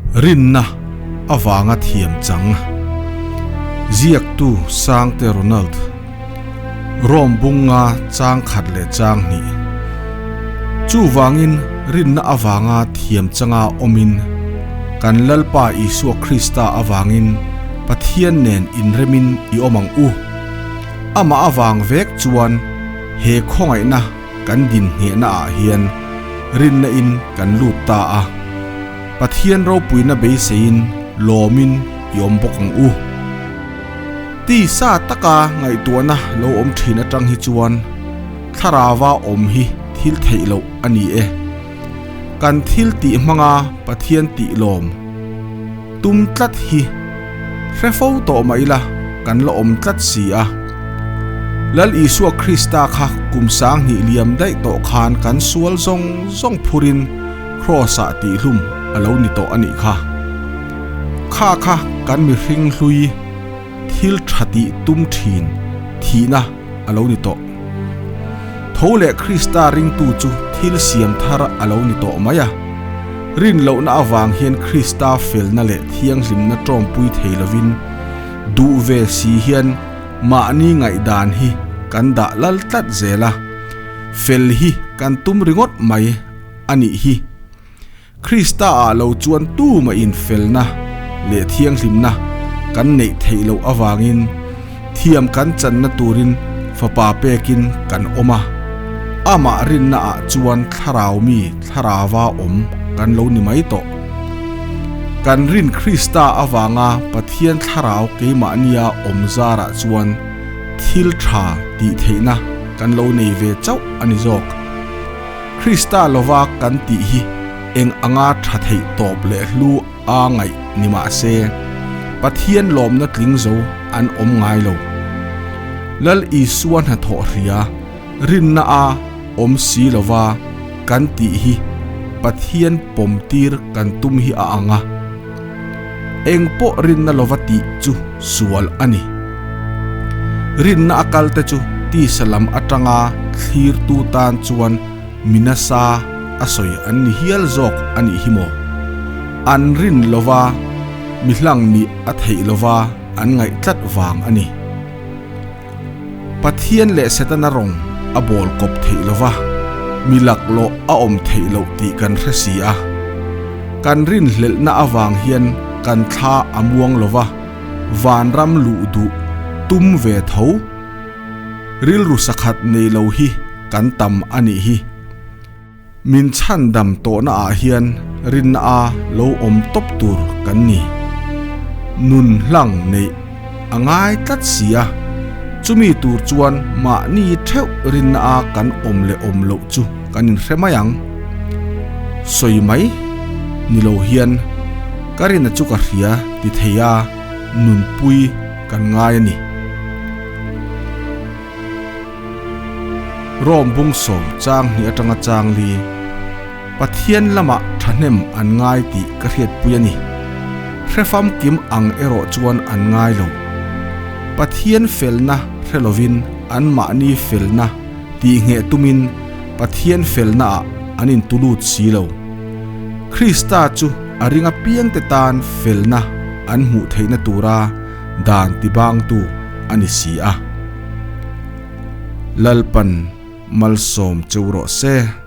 Rinna avanga thiam chang. Ziaktu Sangte Ronald. Rome bunga chang khat leh chang hnih. Chuvangin rinna avanga thiam changa awmin kan Lalpa Isua Krista avangin Pathian nen inremin i awm ang u. Amah avang vek chuan he khawngaihna kan din nghehna ah hian rinna in kan lut ta a, Pathian ropuina beiseiin lawmin i awm bawk ang u. Tisa taka ngaihtuahna lo awm thin atang hi chuan thlarauva awm hi thil theih loh a ni e. Kan thil tih hmanga Pathian tih lawm tum tlat hi hre fo tawh mah ila kan la awm tlat si a. Lal Isua Krista kha kum 2000 liam daih tawh khan kan sual zawng zawng phurin Kraws-ah tihhlum a lo ni tawh a nih kha. Kha kha kan mihring hlui thil tha tih tum thin thihna a lo ni tawh. Tho leh Krista ringtu chu thil siam thar a lo ni tawh mai a. Rin lohna avang hian Krista felna leh thianghlimna tawmpui thei lovin duh ve si hian mahni ngaihdan hi kan dah lal tlat zel a. Fel hi kan tum ringawt mai a nih hi. Krista ah lo chuan tumah in felna leh thianghlimna kan neih theih loh avangin thiam kan channa turin fapa pekin kan awm a, amah rinna ah chuan thlarau mi thlarauva awm kan lo ni mai tawh. Kan rin Krista avanga Pathian thlarau keimahnia awm zarah chuan thil tha tih theihna kan lo nei ve chauh a ni zawk. Krista lova kan tih hi eng anga tha theih tawp leh hlu a ngaih ni mah se, Pathian lawmna tling zo an awm ngai lo. Lal Isua hnathawh hria, rinna a awm si lova kan tih hi Pathian pawm tir kan tum hi a ang a. Eng pawh rinna lova tih chu sual a ni. Rinna a kal te chu tisa lam atanga thlirtu tan chuan mi nasa a sawi an ni hial zawk a nih hi maw? An rin lova mi hlang nih a theih lova an ngaih tlat vang a ni. Pathian leh Setana rawng a bawl kawp theih lova, mi laklawh a awm theih loh tih kan hre si a. Kan rinhlelhna avang hian kan thla a muang lova, vanram luh duh tum ve tho rilru sakhat nei lo hi kan tam a nih hi. Min chhandam tawhna ah hian rinna a lo awm tawp tur kan ni. Nun hlang neih a ngai tlat si a, chumi tur chuan mahni theuh rinna a kan awm leh awm loh chu kan inhre mai ang. Sawi mai ni lo hian ka rinna chu ka hria ti thei a, nunpui kan ngai a ni. Rome bung sawm chang hnih atanga chang li Pathian lamah thahnem an ngai tih ka hriatpui a ni. Hre famkim ang erawh chuan an ngai lo. Pathian felna hre lovin anmahni felna tih ngheh tumin Pathian felnaah an intulut si lo. Krista chu a ring apiangte tan felna an hmuh theihna tura dan tibangtu a ni si a. Lalpan malsawm cheu rawh se.